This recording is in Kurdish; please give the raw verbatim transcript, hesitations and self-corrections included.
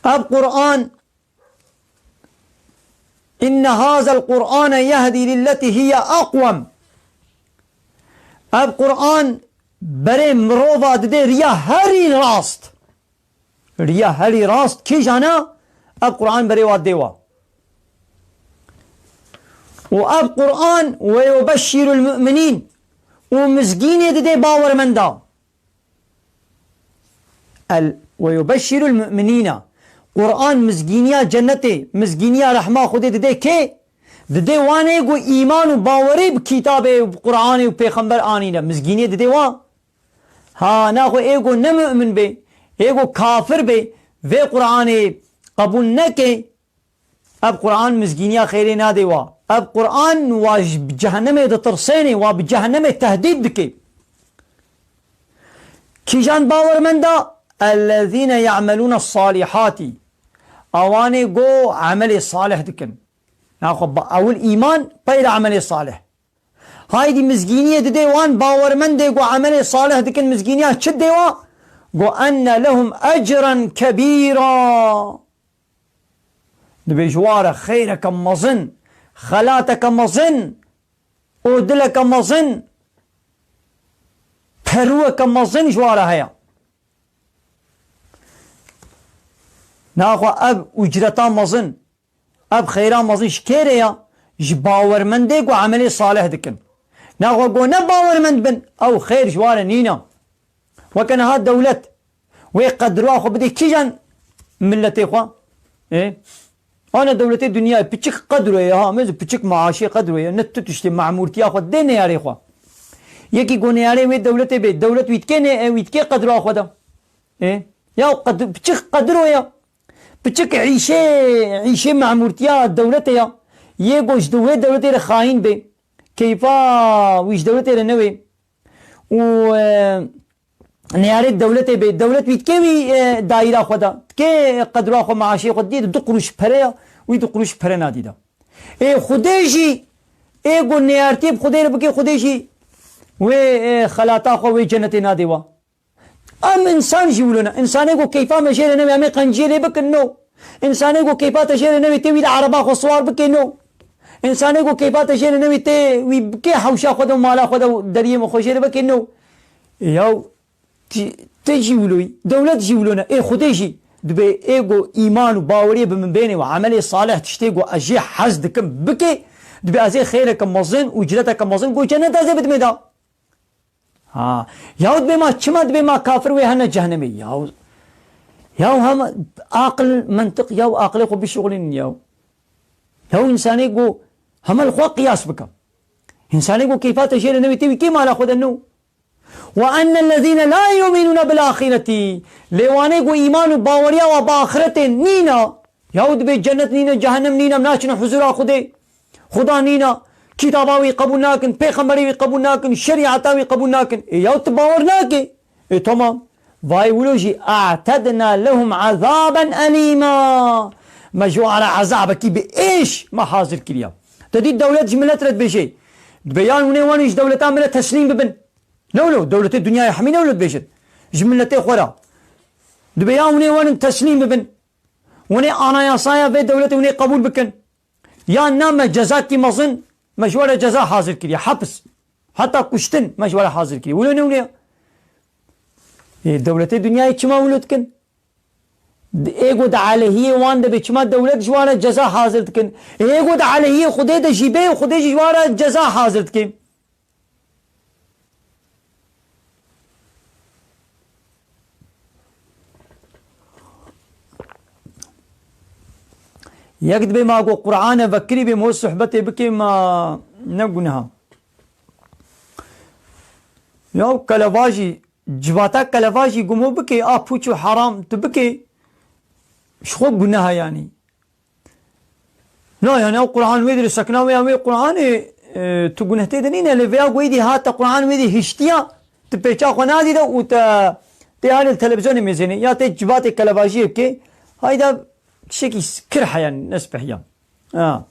Ev Qur'an, inne hazel Qur'ane yehdi lilleti hiye aqwem. Ev Qur'an berê mirova dide riya herî rast. Riya herî rast kîjan e? Ev Qur'an berê wa dê wa. Û ev Qur'an ve yubeşşirul mu'minîn û mizgînê dide bawermenda. El, ve yubeşşirul mu'minîna. Qur'an mizgîniya cennetê, mizgîniya rehma Xwedê dide kê? Dide wanê ku îman û bawerî bi kitabê û bi Qur'anê û pêxember anîne. Mizgîniyê dide wan. Ha, naxwe ê ku ne mu'min bê, ê ku kafir bê, vê Qur'anê qebûl neke, ev Qur'an mizgîniya xêrê nadê wa. Ev Qur'an wa ji cehennemê ditirsênê, wa bi cehennemê tehdîd dike. Kîjan bawermenda? Ellezîne ya'melûne salihati. Awanê go emelê salih dikin. Naxwe ba-, ewil îman, peyre emelê salih. Haydî mizgîniyê didê wan bawermendê go emelê salih dikin, mizgîniya çi dê wa? Go enne lehum ecren kebîra. Dibê ji wa re xeyreke mezin, xelateke mezin, odileke mezin, perûweke mezin ji wa re heye. Naxwe ev ucreta mezin, ev xeyra mezin ji kê re ya? Ji bawermendê ku emelê salih dikin. Naxwe ku ne bawermend bin, ew xeyr ji wa re nîna. Weke niha dewlet wê qedra xwe bidê kîjan miletê xwe? Ê? Ana dewletê dinyayê piçik qedro ye ha, mez piçik maaşê qedro ye, ne tu tiştê memûrtiya xwe dê neyarê xwe. Yekî ku neyarê wê dewletê bê, dewlet wî dikê ne, wî dikê qedra xwe de. Ê? Ya qed-, piçik qedro ye. Piçik îşê, îşê memûrtiya dewletê ya. Yê ku ji wê dewletê re xayîn bê. Keyfa wî ji dewletê re newê. Û, e, neyarê dewletê bê. Dewlet wî dikê wî, e, daîra xwe de. Dikê qedra xwe, maaşê xwe didî du qurûş pere ya. Wî du qurûş pere nadî de. Ê Xwedê jî, ê ku neyartiyê bi Xwedê re bikê, Xwedê jî wê, e, xelata xwe, wê cenetê nadê wa. Em însan jî wilo ne. Însanê ku keyfa me jê re newê, em ê qenciyê lê bikin, no. Însanê ku keyfa te jê re newê, tê wî li ereba xwe siwar bikê, no. Însanê ku keyfa te jê re newê, tê wî bikê hewşa xwe de û mala xwe de û deriyê me xwe jê re bikê, no. Ê yaw, ti, ti jî wilo yî, dewlet jî wilo ne. Ê Xwedê jî dibê ê ku îman û baweriyê bi min bênê û emelê salih tiştê ku ez jê hez dikim bikê, dibê ez ê xêreke mezin, ucreteke mezin, ku cennet ez ê bidimê da. Ha, yaw dibê ma, çima dibê ma kafir wê hene cehennemê? Yaw, yaw hem aqil, mentiq, yaw aqilê xwe bişuxulînin yaw. Yaw însanê ku heme li xwe qiyas bike. Însanê ku keyfa te jê re newê tê wî kê mala xwe de no. Ve ennellezîne la yu'minûne bil axireti. Lê wanê ku îman û baweriya wa bi axiretê nîna. Yaw dibê cennet nîne, cehennem nîne, em naçine huzura Xwedê. Xuda nîna, kitaba wî qebûl nakin, pêxemberê wî qebûl nakin, şerîeta wî qebûl nakin. Ê yaw tu bawer nakê. Ê tamam. Vay wilo jî, a'tedna lehum azaben elîma. Me ji wan re ezabekî bi êş me hazir kiriya. Te dît dewlet ji milet re dibêje. Dibê yan hûnê wan ji dewleta min re teslîm bibin. Ne wilo, dewletê dinyayê hemî ne wilo dibêjin. Ji miletê xwe re. Dibê yan hûnê wan teslîm bibin. Hûnê anayasaya vê dewletê hûnê qebûl bikin. Yan na me cezakî mezin, me ji we re ceza hazir kiriye, hepis. Heta kuştin me ji we re hazir kiriye. Wilo ne wilo ya? Ê, dewletê dinyayê çima wilo dikin? Ê ku di aleyhiyê wan de be, çima dewlet ji wan re ceza hazir dikin? Ê ku di aleyhiyê Xwedê de jî be, Xwedê jî ji wan re ceza hazir dike. Yek dibê ma ku Qur'ane vekirî bê, mo sohbetê bikê, ma ne guneha. Ya kelevajî, civata kelevajî gumo bikê, a pûç û heram tu bikê, ji xwe guneha yanî. Na, yani ew Qur'an wê dirê sekna wê ya wê Qur'anê, e, tu guneh tê de nîne, lê vêya ku êdî hate Qur'an wê dî hiştiya, tu pêça xwe nadî de û te tê halê li televizyonê mêzênê ya tê civatê kelebajiyê bikê, hayda tiştekî s-, kir heya, nesbeh ya. Ha.